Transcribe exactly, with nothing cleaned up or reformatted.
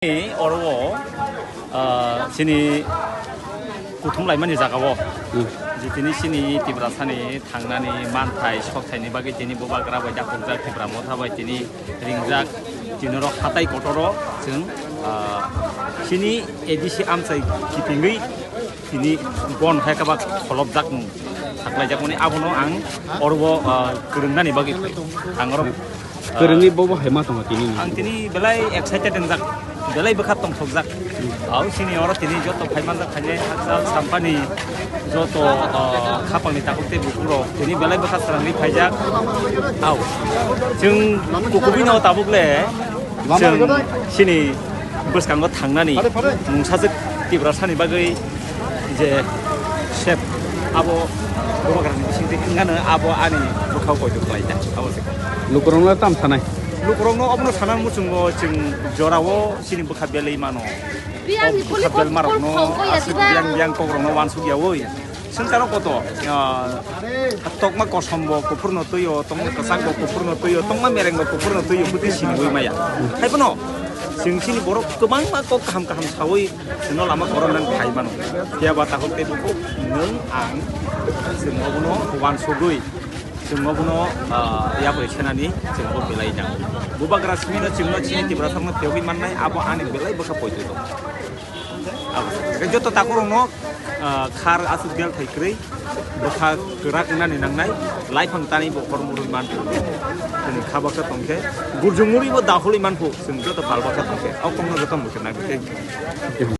Oro o, ah, chini kuthum laimani jaga o, Hmm. je tini chini Tiprasani thangnani manthai sokthai ni bagwi tini bubagra bai dakhokjak, Tipra Motha bai tini ringjak, tini oro hatai kotor o chwng, ah, chini A D C amchai kitingwi tini bon hai kaba kholopjakmung saklaijakmani, abono ang oro o, ah, kwrwngnani bagwi ang oro Kwrwngwi bobo hai ma tongo tini. Ang tini belai excited wngjak, belai bwkha tongthokjak. Au chini oro tini joto phai manjak phainai hakchal sampani joto, ah, khapangni takhuk tei bukhuk rok tini belai bwkha swrangwi phaijak. Au chwng kukubino tabuk le chwng chini bwskango thangnani mungsajwk Tiprasani bagwi je sep abo bubagrani bisingtwi wngano abo ani bwkhao poito khlaijak abo se. Lukurokno tam sanai. Lukurokno obono sana muchungo chwng jorao chini bwkha belwi mano. Biyang O ni bwkha kuli belmarokno kol kol aswk kol biyang biyang kokrokno wansuk yawi. Swngcharo koto, ah, tokma kosom bo kuphurno twi o, tokma kwchang bo kuphurno twi o, tokma mereng bo kuphurno twi o, bwtwi siniwi maya. Hai phano chwng chini borok kwbangma kok kaham kaham sawi chwngno lama koron nang phai mano. Phiya ba takhuk tei bukhuk nwng ang chwng obono wansugwi chwng obono, ah, yapri senani chwng obo belai nang. Bubagra simi no chwngno chini Tiprasarokno phiyogwi mannai abo ani belai bwkha poito tong. Abo se. Joto takhurokno, ah, khar aswk belthai kwrwi, bwkha kwrak wngnani nangnai, laiphang tani bo hor murwi man thung. Chwng kha baksa tongkhe, gurjung murwi bo dahulwi man phu, chwng joto bal baksa tongkhe, o kokno joto muchunai bo tei.